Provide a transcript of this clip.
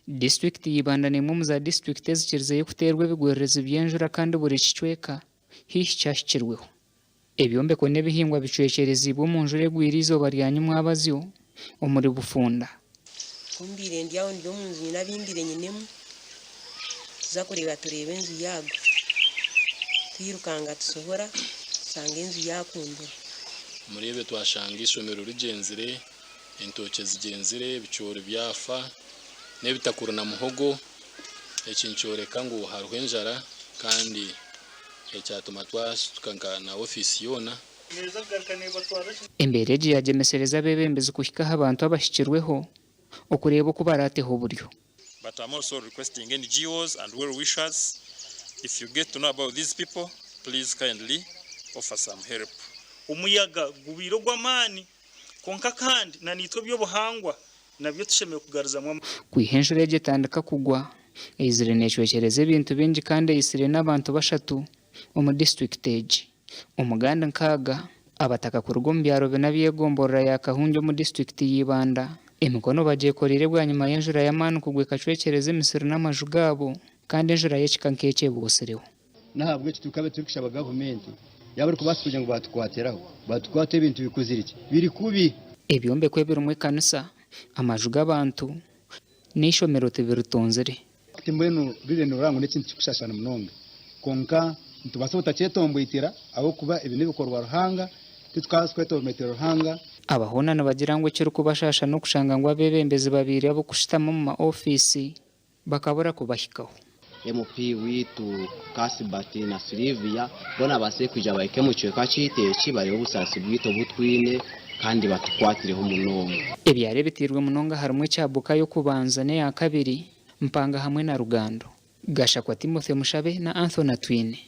Disiturikiti ya Ibanda n'emwe omu za disiturikiti ezikirizeyo kuteerwa ebigwererezi by'enjura kandi buri kicweka haihi kyahikirweho. Ebyombeko n'ebihingwa bicwekyereziibwe omu njura egwire eizooba rya nyimwabazyo omuri Bufunda. Ku mbaire ndi aho ndi omu nju nyine abu mbaire nyinemu, tuza kureeba tureeba enju yaagwa. Twirukanga tusohora tushanga enju yaakumbura. Omuri ebyo twashanga eishomero rigyenzire, entookye zigyenzire, ebicoori byafa, n'ebitakuri na muhogo. Eki nikyoreka ngu hariho enjara kandi ekyatuma twasituka nka na ofiisi yoona. Embeera egi yaagyemesereza abeebembezi kuhika aha bantu abahikirweho okureeba oku baraateho oburyo. But am also requesting NGOs and well wishers if you get to know about these people please kindly offer some help. Omuyaga gubaire ogw'amaani, kwonka kandi na naitwe eby'obuhangwa nabyo tushemereire kugaruzamu amaani. Kwiha enjura egi etandika kugwa, eizire neecwekyereza ebintu bingi kandi eitsire n'abantu bashatu omu disiturikiti egi. Omugandi nkaaga, abataka kuruga omu byaro bina by'egomborora ya Kahungye omu disiturikiti ya Ibanda, emikono bagyekoreire bwanyima y'enjura y'amaani kugwa ekacwekyereza emisiri n'amaju gaabo kandi enjura y'ekika nk'ekyo ebootsireho. N'ahabw'ekyo tukabe turikushaba gavumenti yaaba erikubaasa kugira ngu baatukwatiraho, baatukwate ebintu bikozire ki? Biri kubi. Ebyombeko ebirimu ekanisa, amaju g'abantu n'eishomero tibiritonzire. Hati mbwenu bibe noorora ngu n'ekintu kirikushashana munonga. Kwonka nitubaasa obutakyetomboitera ahabw'okuba ebi n'ebikorwa Ruhanga, titukabaasa kwetomboitera Ruhanga. Aba hoona nibagira ngu ekirikubashaasha n'okushanga ngu abeebembezi babaire ab'okushutama omu ma ofiisi bakabura kubahikaho. MP waitu Cuthbert na Sylvia boona babaasire kwija bahike omu kicweka kyaitu eki bareebe obusaasi bwaitu obu twine kandi batukwatireho munonga. Ebyaro ebiteirwe munonga harimu ekya Bukayo okubanza n'eya kabiri, Mpanga hamwe na Rugando. Gashakwa Timothy Mushabe na Anthony Atwine.